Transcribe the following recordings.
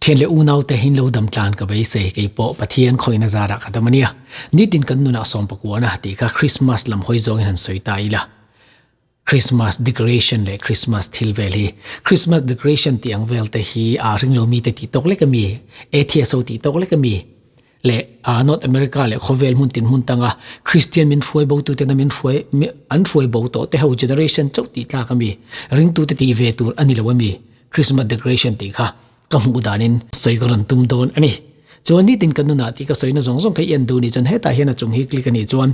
Thian leh unaute hin lo dam tlan ka beisei, kei pawh Pathian khawihna zarah ka dam a nia. Nitin kan nunah sawmpakuana tih kha Christmas lam hawi zawngin han sawi ta ila. Christmas decoration leh Christmas thil vel hi Christmas decoration tih ang vel te hi aa ring lo mite tih tawk lek a mi, atheist ho tih tawk lek a mi leh aa North America leh khawvel hmun tin hmun tanga Christian min hruai bo tu tena min hruai an hruai bo tawh te ho generation chauh tih tlak a mi, ringtute tih ve tur a ni lo a mi Christmas decoration tih kha ka hmuh danin sawi ka rawn tum dawn a ni. Chuan nitin ka nunah tih ka sawina zawng zawng kha i en duh nih chuan hetah hian a chung hi click a nih chuan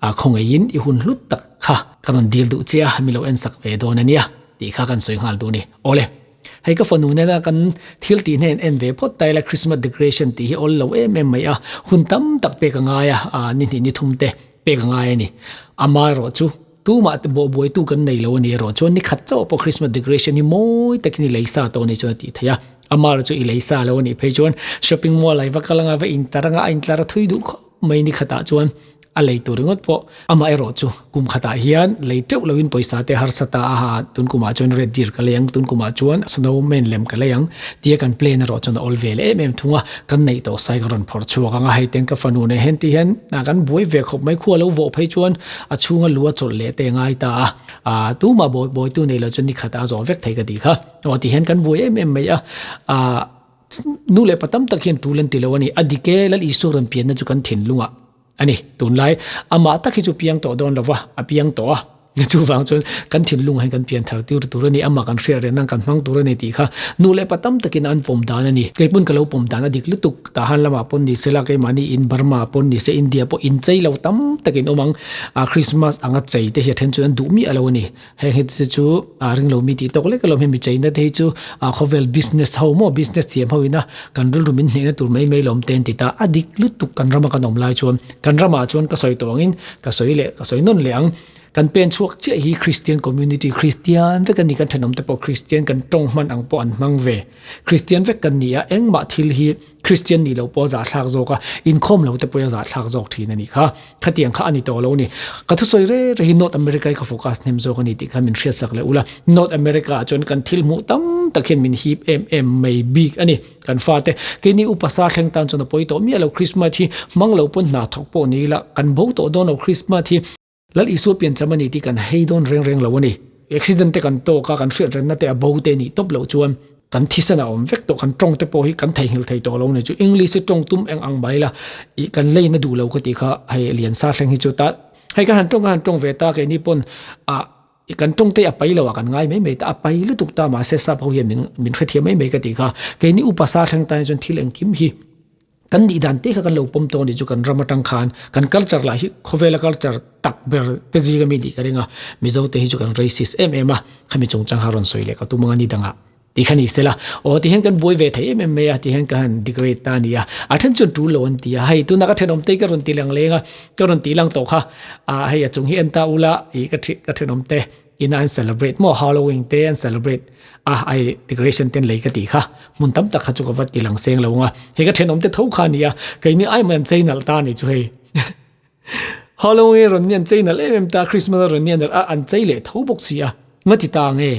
a khawngaihin i hun hlut tak kha ka rawn dil duh che a, mi lo en sak ve dawn a nia tih kha kan sawi nghal duh a ni. Awle, hei ka fanu nena kan thil tih hnen en ve phawt ta ila Christmas decoration tih hi awl lo em em mai a, hun tam tak pek a ngai a, ni hnih ni thum te pek a ngai a ni. Amaherawhchu. Tumah te bawhbuaitu kan nei lo a ni erawh chuan ni khat chauh pawh Christmas decoration hi mawi takin i lei sa tawh a nih chuan a tih theih a. Amah erawh chu i lei sa lo a nih phei chuan shopping mall ah i va kal anga va intar anga a intlar a thui duh khawp mai ni khatah chuan a lei tur ringawt pawh amah erawh chu kum khatah hian lei teuh loin pawisa te harsa ta a ha tun kumah chuan red deer ka lei ang tun kumah chuan snowman lem ka lei ang tia kan plan erawh chuan a awl ve leh em em thung a kan neih tawh sai ka rawn phawrh chhuak ang a hei ten ka fanu nen hian ti hian kan buai ve khawp mai khua lo vawh phei chuan A chhunga lu a chawlh leh te ngai ta a, aa tumah bawi bawitu nei lo chuan ni khat a zawh vek thei ka tih kha. Aw ti hian kan buai em em mai a, aa nu leh pa tam tak hian tul an ti lo a ni. A dik e, Lal Isua rawn pianna chu kan thinlungah a ni. Tunlai amah tak hi chu piang tawh dawn lo va, a piang tawh a. Chuvang chuan kan thinlungah hian kan pian thar tir tur a ni, amah kan hriat reng nan kan hmang tur a ni tih kha nu leh pa tam takin an pawm dan a ni. Kei pawn ka lo pawm dan a dik lutuk. Tahan lamah pawn ni se la, keimahni in Burma pawn ni se, India pawh inchei lo tam takin awm ang. Ah Christmas anga chei te hi a then chuan an duh miah lo a ni. Heng hi te chu ah ring lo mi tih tawk lek alawm hemi cheina te hi chu ah khawvel business ho maw business thiam ho ina kan rilru min hnehna tur mai mai lawm te an ti ta. A dik lutuk kan rama kan awm lai chuan kan ramah chuan ka sawi tawh angin ka sawi leh ka sawi nawn leh ang. Kan pen chhuak chiah hi Christian community Christian vek a ni kan thenawm te pawh Christian kan tawng hman ang pawh an hmang ve. Kristian vek kan ni a, engmah thil hi Kristian nih loh pawh a zahthlak zawk a, inkhawm lo te pawh a zahthlak zawk thin a nih kha. Khatiang kha a ni tawh lo a ni. Ka thusawi re re hi North America hi ka focus hnem zawk a ni tih kha min hriatsak leh ula. North America ah chuan kan thil hmuh tam tak hian min hip em em mai bik a ni. Kan fate, keini upa sa thleng tan chuan a pawi tawh miah lo Christmas hi hmang lo pawn hna thawk pawh ni ila kan bo tawh dawn lo Christmas hi. Lal Isua piancham a ni tih kan hei dawn reng reng lo a ni. Accident te kan tawk a, kan hriat renna te a bo te nih tawp loh chuan kan thisen a awm vek tawh, kan tawng te pawh hi kan theihnghilh thei tawh lo a ni. Chu English hi tawng tum eng ang mai la, ih kan leina duh lo ka tih kha hei Liansa thleng hi chu ta hei ka han tawng ka han tawng ve ta keini pawn ah kan tawng te a pai lo ah kan ngai mai mai ta, a pai lutuk ta mahse sap ho hian min min hrethiam mai mai ka tih kha keini upa sa thleng tan chuan thil engkim hi Kan nih dan te kha kan lo pawm tawh a nih chu kan ram atang khan kan culture lah hi khawvela culture tak ber te zing ami nih ka ring a, Mizo te hi chu kan racist em em a, khami chungchang kha rawn sawi leh ka tum ang a ni dangah tih kha ni se la, aw ti hian kan buai ve thei em em mai a ti hian ka han degrade ta a ni a, a then chuan tul lo an ti a, hei tunah ka thenawm te ka rawn ti lang leng a, ka rawn ti lang tawh kha, ah hei a chung hi en ta ula ih ka ka thenawm te. Ina an celebrate maw Halloween te an celebrate a ai decoration ten lei ka tih kha hmun tam tak kha chu ka va ti lang seng lo anga hei ka thenawm te tho kha a ni a keini ai mai an chei nalh ta a ni chu hei Halloween rawn ni an chei nalh em em ta Christmas a rawn ni a an chei leh tho bawk si a nga ti ta nge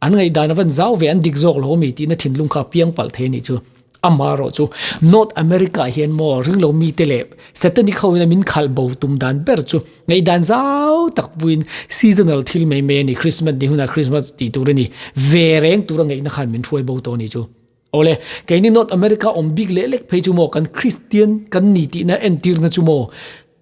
an ngaihdan a van zau ve an dik zawk lo ami tihna thinlung kha a piang palh thei a nih chu. Amaherawh chu North America ah hian maw ringlo mite leh Satanic ho ina min khalh bo tum dan ber chu ngaihdan zau tak puiin seasonal thil mai mai a ni, Christmas ni hunah Christmas tih tur a ni, ve reng tura ngaihna khan min hruai bo tawh a ni chu. Awle, keini North America awm bik leh lek phei chu maw kan Christian kan ni tihna entirna chu maw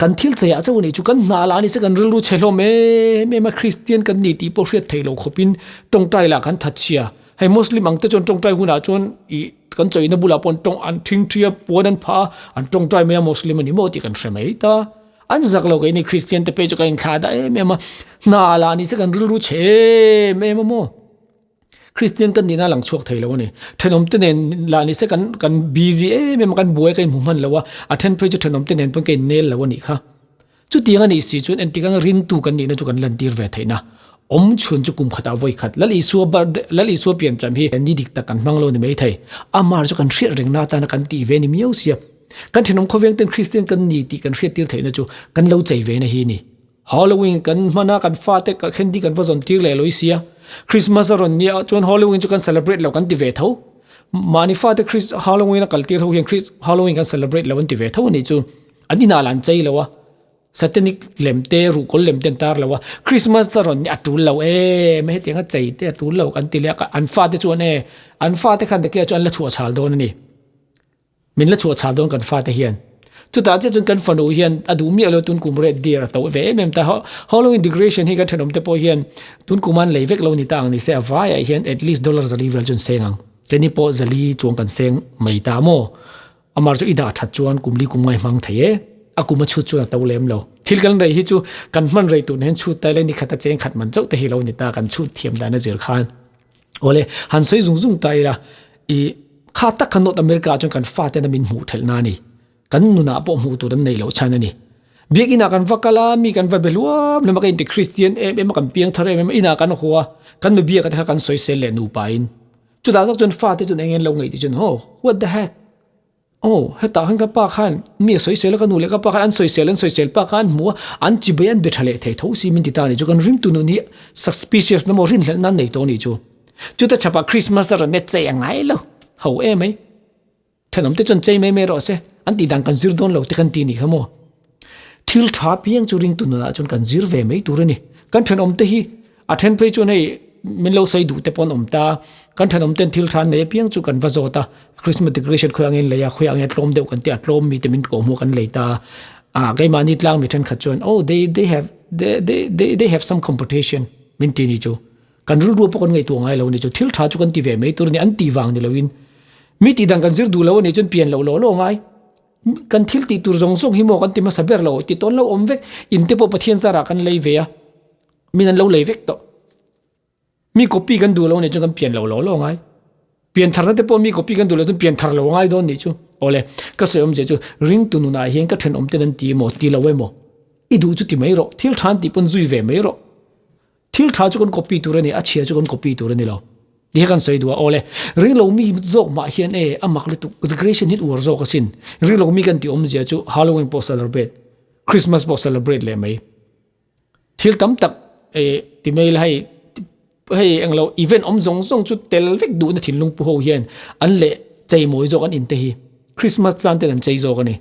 kan thil cheiah chauh a nih chu kan hna lah a ni se kan rilru chhe hlawm em em a, Christian kan ni tih pawh hriat theih loh khawpin tawngtai lah kan thatchhia. Hei Muslim ang te chuan tawngtai hunah chuan ih kan chawihna bulah pawh an tawng an thingthi a puan an phah a an tawngtai mai a Muslim a ni maw tih kan hre mai ta. An zak lo keini Christian te pawh chu kan inthlah dah em em a hna lah ni se kan rilru chhe em em a maw. Christian kan nihna a lang chhuak thei lo a ni. Thenawm te nen lah ni se kan kan busy em em a kan buai ka inhmu hman lo a a then phei chu thenawm te nen pawh ka innel lo a nih kha. Chutiang a nih si chuan entik anga rintu kan nihna chu kan lantir ve theihna awm chhun chu kum khatah vawi khat Lal Isua birthday Lal Isua piancham hi ni dik tak kan hmang lo ni mai thei. Amar chu kan hriat rengna atana kan tih ve ni miau sia. Kan thenawm khawveng ten Kristian kan ni tih kan hriattir theihna chu kan lo chei ve na hi ni. Halloween kan hman a kan fate ka candy kan va zawn tir leh lawih sia. Christmas a rawn nia chuan Halloween chu kan celebrate lo kan ti ve tho. Mahni fate Chris Halloween a kal tir ho hian Chris Halloween kan celebrate lo an ti ve tho a nih chu. An inah lah an chei lo a, satanic lem te ruhkawl lem te an tar lo a, Christmas a rawn a tul lo em hetiang a chei te a tul lo kan ti leh a, an fate chuan e an fate khan takih ah chuan an la chhuah chhal dawn a ni. Min la chhuah chhal dawn kan fate hian. Chutah chiah chuan kan fanu hian a duh miah lo tun kum red deer a to ve em em ta. Halloween decoration hi kan thenawm te pawh hian tun kum an lei vek lo ni ta ang ni se a vaiah hian at least dollar zali vel chu an seng ang. Keini pawh zali chuang kan seng mai ta maw? Amar chu i dah that chuan kum li kum ngai hmang thei e. A kum a chhut chuan a to lem lo. Thil kan rei hi chu kan hman rei tur nen chhut tai le ni khat a cheng khat man chauh te hi lo ni ta kan chhut thiam dan a zir khan. Awle, han sawi zung zung ta ila, i kha tak kha North America ah chuan kan fate na min hmuh thelh na a ni. Kan nunah pawh hmuh tur an nei loh chhan a ni. Biakinn ah kan va kal a, mi kan va be hluam hluam a, ka inti Kristian em em a, kan piang thar em em a, inah kan haw a, kan mi biak te kha kan sawi sel leh nupa in. Chutah zawk chuan fate chuan eng nge an lo ngaih tih chuan, Oh, what the heck? Aw, hetah khan ka pa khan mi a sawisel a, ka nu leh ka pa khan an sawisel an sawisel pa khan hmu a, an chi bai an be tha leh thei tho si min ti ta a nih chu, kan ringtu nun hi suspicious na maw rinhlelh nan nei tawh a nih chu. Chuta chhapah Christmas a rawn net chei a ngai lo, ho em mai. Thenawm te chuan chei mai mai rawh se, an tih dan kan zir dawn lo te kan ti a nih kha maw. Thil tha piang chu ringtu nunah chuan kan zir ve mai tur a ni. Kan thenawm te hi a then phei chuan hei min lo sawi duh te pawh an awm ta, kan thenawm ten thil tha an nei apiang chu kan va zawt a, Christmas decoration khawi angin lei a, khawi angin a tlawm deuh kan tih a, tlawm mi te min kawh hmuh kan lei ta. Ah keimahni tlang mi thenkhat chuan oh they they have they they they have some competition min ti ni chu. Kan rilru pawh kan ngaihtuah ngai lo a ni chu, thil tha chu kan ti ve mai tur a ni, an tih vang ni loin mi tih dan kan zir duh lo a nih chuan pian loh lawh lawh ngai. Kan thil tih tur zawng zawng hi maw kan ti hmasa ber lo ti tawn lo awm vek, in te pawh Pathian zarah kan lei ve a, min an lo lei vek tawh. Mi copy kan duh lo nih chuan kan pian lo lo lo ngai. Pian tharna te pawh mi copy kan duh lo chuan pian thar lo ngai dawn nih chu. Awle, ka sawi awmzia chu ringtu nunah hian ka thenawm ten an ti emaw ti lo emaw i duh chu ti mai rawh, thil tha an tih pawn zui ve mai rawh. Thil tha chu kan copy tur a ni, a chhia chu kan copy tur a ni lo. Ti hi kan sawi duh a, awle, ring lo mi zawk mah hian e, a mak lutuk, decoration hi uar zawk asin. Ring lo mi kan tih awmzia chu Halloween pawh celebrate, Christmas pawh celebrate leh mai. Thil tam tak e ti mai la hei, hei englo event awm zawng zawng chu tel vek duhna thinlung pu ho hian an leh chei mawi zawk an inte hi. Christmas chan ten an chei zawk a ni.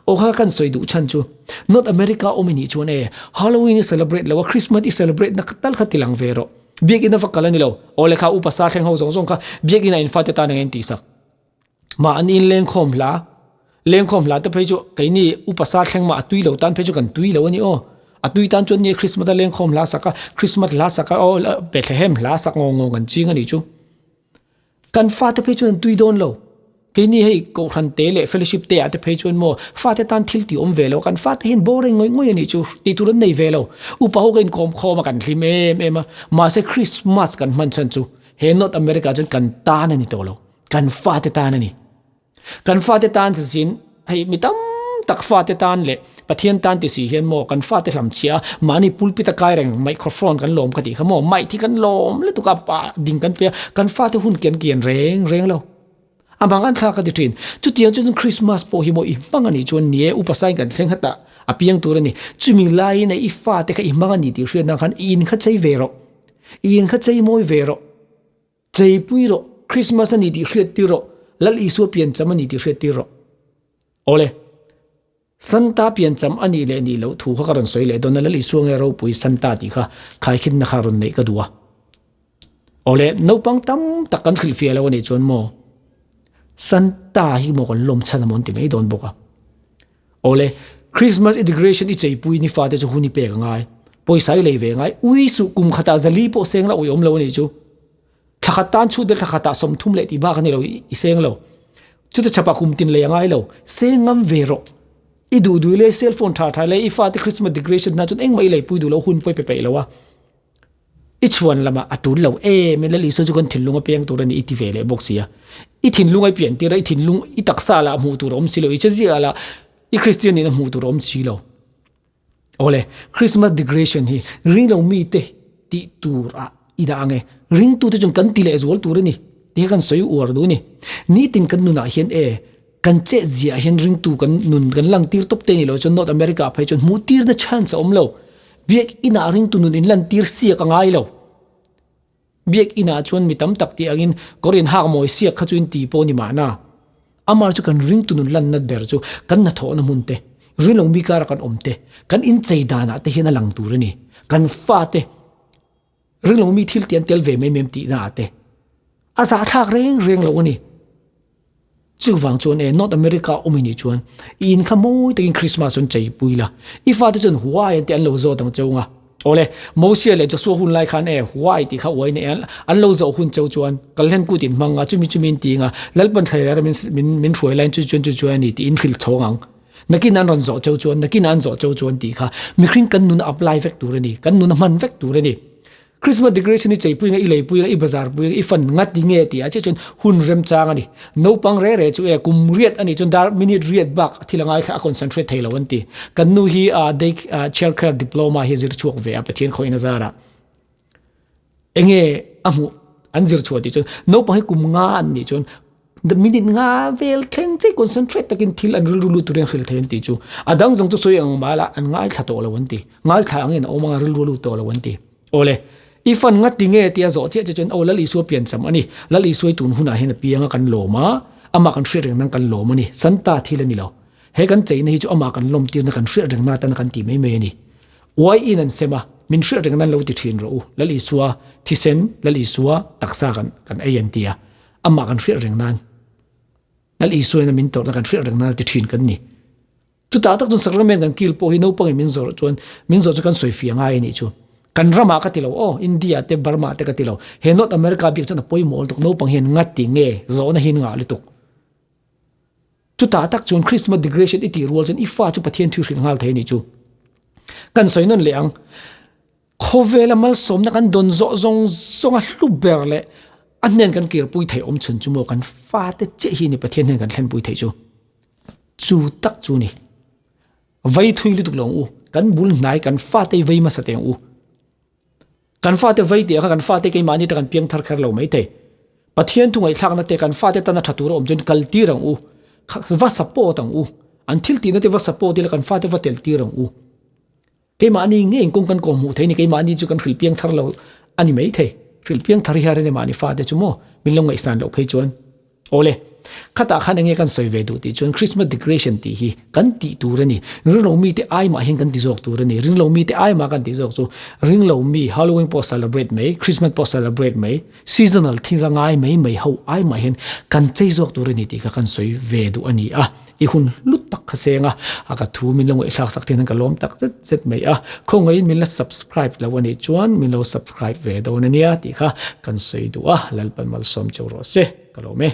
Aw kha kan sawi duh chhan chu North America awm i nih chuan e Halloween i celebrate lo a Christmas i celebrate na tal kha ti lang ve rawh. Biakinn a va kal a ni lo. Aw le kha upa sa thleng ho zawng zawng kha biakinn ah in fate tan ang in tihsak. Mah an in lengkhawm hla lengkhawm hla te phei chu keini upa sa thleng mah a tui lo tan phei chu kan tui lo a ni aw. A tui tan chuan nge Christmas a lengkhawm hla sak a Christmas hla sak a aw Bethlehem hla sak ngawng ngawng an ching a nih chu. Kan fate phei chuan an tui dawn lo. Keini hei Kohhran te leh fellowship te ah te phei chuan maw fate tan thil tih awm ve lo, kan fate hian boring ngawih ngawih a nih chu tih tur an nei ve lo. Upa ho ka inkawm khawm a kan hlim em em a, mahse Christmas kan hman chhan chu he North America ah chuan kan tan a ni tawh lo, kan fate tan a ni. Kan fate tan chi sin hei mi tam tak fate tan leh Pathian tan ti si hian maw kan fate hlam chhia a mahni pulpit a kai reng microphone kan lawm ka tih kha maw mic hi kan lawm lutuk a pa ding kan pe a kan fate hun kian kian reng reng lo a mang an thlak ka ti thin chutiang chu chuan Christmas pawh hi maw i hmang a nih chuan ni e upa sain kan thleng khat ah a piang tur a ni chumi laiin i fate kha i hmang a ni tih hriat nan khan i in kha chei ve rawh i in kha chei mawi ve rawh. Cheipui rawh, Christmas a ni tih hriat tir rawh, Lal Isua piancham a ni tih hriat tir rawh. Awle, Santa piancham a nih leh nih loh thu kha ka rawn sawi leh dawn a, Lal Isua nge ropui Santa tih kha khaikhinna kha rawn neih ka duh a. Awle, naupang tam tak kan hrilhfiah lo a nih chuan maw Santa hi maw kan lawm chhan a maw an ti mai dawn bawk a. Awle, Christmas integration i cheipui ni fate chu hun i pek a ngai. Pawisa i lei ve ngai. Ui suh kum khatah zali pawh seng la uiawm lo a nih chu. Thla khat tan chhut deuh thla khatah 30 leh tih bak a ni lo i seng lo. Chuta chhapah kum tin lei a ngai lo. Seng ngam ve rawh. I duh duh le cell phone tha tha le i fate Christmas decoration hna chuan engmah i leipui duh lo hun pawh i pe peih lo a. I chhuan lamah a tul lo em in Lal Isua chu kan thinlung a peng tur a ni i ti ve leh bawk si a. I thinlung a i pian tir a, i thinlung i taksa lah hmuh tur a awm si lo, i cheziah lah i Kristian nih na hmuh tur a awm si lo. Awle, Christmas decoration hi ring lo mite tih tur ah i dah ang e. Ringtute chuan kan ti leh zual tur a ni ti hi kan sawi uar duh a ni. Nitin kan nunah hian e kan chet ziah hian ringtu kan nun kan lang tir tawp te ni lo chuan North America ah phei chuan hmuh tirna chance a awm lo. Biak inah ringtu nun in lan tir siak a ngai lo. Biak inah chuan mi tam tak tih angin kawr in hak mawi siak kha chu in ti pawh ni mahna. Amah chu kan ringtu nun lanna ber chu kan hnathawhna hmun te, rinlo mi kara kan awm te, kan inchei danah te hian a lang tur a ni. Kan fate rinlo mi thil tih an tel ve mai mai em tihna ah te a zahthlak reng reng lo a ni. Chuvang chuan e North America awm i nih chuan i in kha mawi takin Christmas chuan chei pui la, i fate chuan why an tih an lo zawt ang cheu nga. Awle, Mosia leh Joshua hun lai khan e why tih kha uai nei an an lo zawh hun cheu chuan Kalhlen kut in hmang a, chumi chumi in ti nga, Lalpan thlaler min min min hruai laiin chu chuan chu chuan a ni tih in hrilh chhawng ang. Nakin an rawn zawh cheu chuan nakin an zawh cheu chuan tih kha mihring kan nun a apply vek tur a ni, kan nun a hman vek tur a ni. Christmas decoration hi cheipui nga i leipui nga i bazar pui nga i fan nga ti nge tih ah chiah chuan hun remchang a ni. Naupang re re chu e kum riat a nih chuan dar minute riat bak thil a ngaithla a concentrate thei lo an ti. Kan nu hi ah day child care diploma hi a zir chhuak ve a Pathian khawih in a zar ah. Enge a hmuh an zir chhuah tih chuan naupang hi kum nga an nih chuan minute nga vel thleng che concentrate takin thil an rilru lut turin hril thei an tih chu. A dang zawng chu sawi ang mal a an ngaithla tawh lo an ti. Ngaithla angin a awm anga rilru lut tawh lo an ti. Awle, i fan nga ti nge tia zawh chiah che chuan aw Lal Isua piancham a ni. Lal Isua i tun hunah hian a piang a kan lawm a, amah kan hriat reng nan kan lawm a ni. Santa thil a ni lo. He kan cheina hi chu amah kan lawm tirna kan hriat reng na atana kan ti mai mai a ni. Uai in an sem a, min hriat reng nan lo ti thin rawh u. Lal Isua thisen, Lal Isua taksa kan kan ei an ti a. Amah kan hriat reng nan, Lal Isuain a min tawrhna kan hriat reng nan ti thin kan ni. Chutah tak chuan Sacrament kan kil pawh hi naupangin min zawrh chuan min zawrh chu kan sawi fiah ngai a nih chu. Kan ramah ka ti lo aw, India te Burma te ka ti lo. He North America bik chuan a pawimawh lutuk, naupang hian ngati nge zawhna hi an ngah lutuk. Chutah tak chuan Christmas decoration i tih rual chuan i fa chu Pathian thu hrilh nghal thei a nih chu. Kan sawi nawn leh ang. Khawvela malsawmna kan dawn zawh zawng zawnga hlu ber leh a hnen kan kirpui theih awm chhun chu maw kan fate chiah hi ni Pathian hnen kan thlenpui theih chu. Chu tak chu ni. Vei thui lutuk lo ang u. Kan bul hnai kan fate hi vei hmasa teh ang u. Kan fate vei tih ang kha kan fate keimahni te kan piang thar kher lo mai thei. Pathian thu ngaihthlakna te kan fate tana tha tur a awm chuan kal tir ang u. Va support ang u. An thil tihna te va support ila kan fate va tel tir ang u. Keimahni ngei kawng kan kawm hmuh thei ni, keimahni chu kan hrilh piang thar lo a ni mai thei. Hrilh piang thar hi a rin emahni fate chu maw min lo ngaihsan loh phei chuan. Awle, khatah khan enge kan sawi ve duh tih chuan Christmas decoration tih hi kan tih tur a ni. Ringlo mite ai mah hian kan ti zawk tur a ni. Ringlo mite ai mah kan tih zawk chu ringlo mi Halloween pawh celebrate mai, Christmas pawh celebrate mai, seasonal thil a ngai mai mai ho ai mah hian kan chei zawk tur a ni tih kha kan sawi ve duh a ni a. I hun hlut tak kha seng a, a ka thu min lo ngaihthlak sak thin an ka lawm tak zet zet mai a, khawngaihin min la subscribe lo a nih chuan min lo subscribe ve dawn a nia tih kha kan sawi duh a, Lalpan malsawm cheu rawh se, ka lawm e.